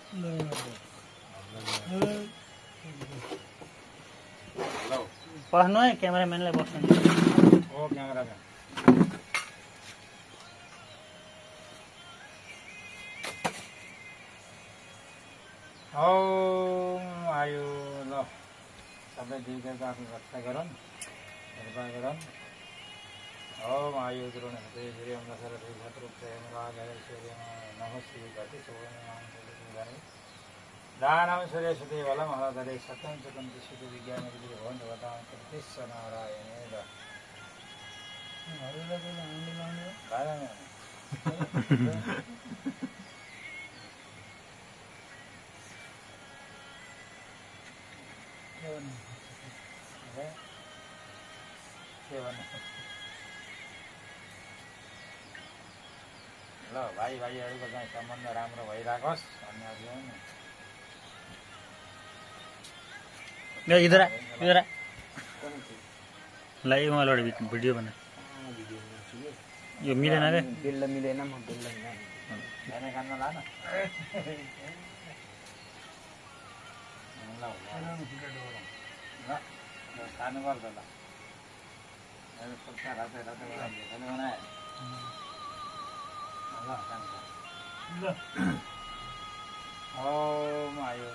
पढ्नु है क्यामेराम्यानलाई बस्नु ओ क्यामेराम्यान आयो ल सबै देवदेवता आफ्नो रक्षा गरौँ कृपा गरौँ ओम आयु द्रोण हृदय वीर्यं नसरति शत्रु प्रेम रागैश्वर्यं नमस्ते गति सुवर्णं दानं सूर्य सुते बलं हरदरे सत्यं चतं सुते विज्ञान विधि भवन् वदां कृष्ण नारायणेन ल भाइ भाइहरूको चाहिँ सम्बन्ध राम्रो भइराखोस् भन्ने इधर लाई मलाई भिडियो बना यो मिलेन रे बिल्ल मिलेन म बिल्ल खाना खान लान ल खानु पर्छ ल रातै रातै बनाए ल ओम आयो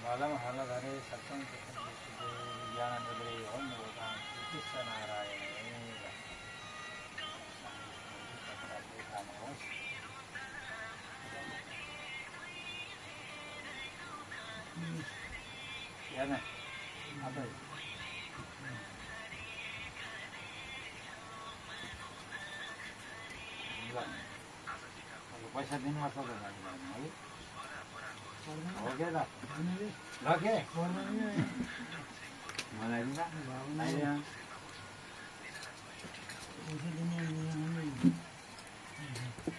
बलम हलधरे सत्यं ज्ञानन्द्रे ओम भगवान् कृष्ण नारायण पैसा दिनुपर्छ त हो के त ल के मलाई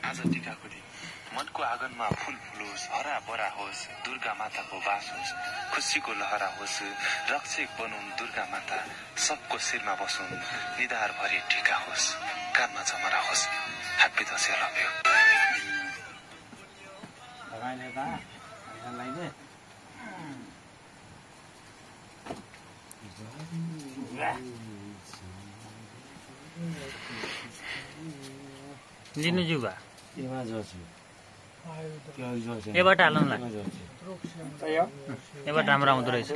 आज टीकाको दिन मनको आँगनमा फूल फुलोस् हरा बरा होस् दुर्गा माताको वास होस् खुसीको लहरा होस् रक्षक बनुन् दुर्गा माता सबको शिरमा बसुन् निधार भरि टीका होस् कानमा चमरा होस् ह्याप्पी दशैं लभ यू लगाइले त लगाइले लिनु जुगा एमा जोछु एबाट हाल्नुलाई एबाट राम्रो आउँदो रहेछ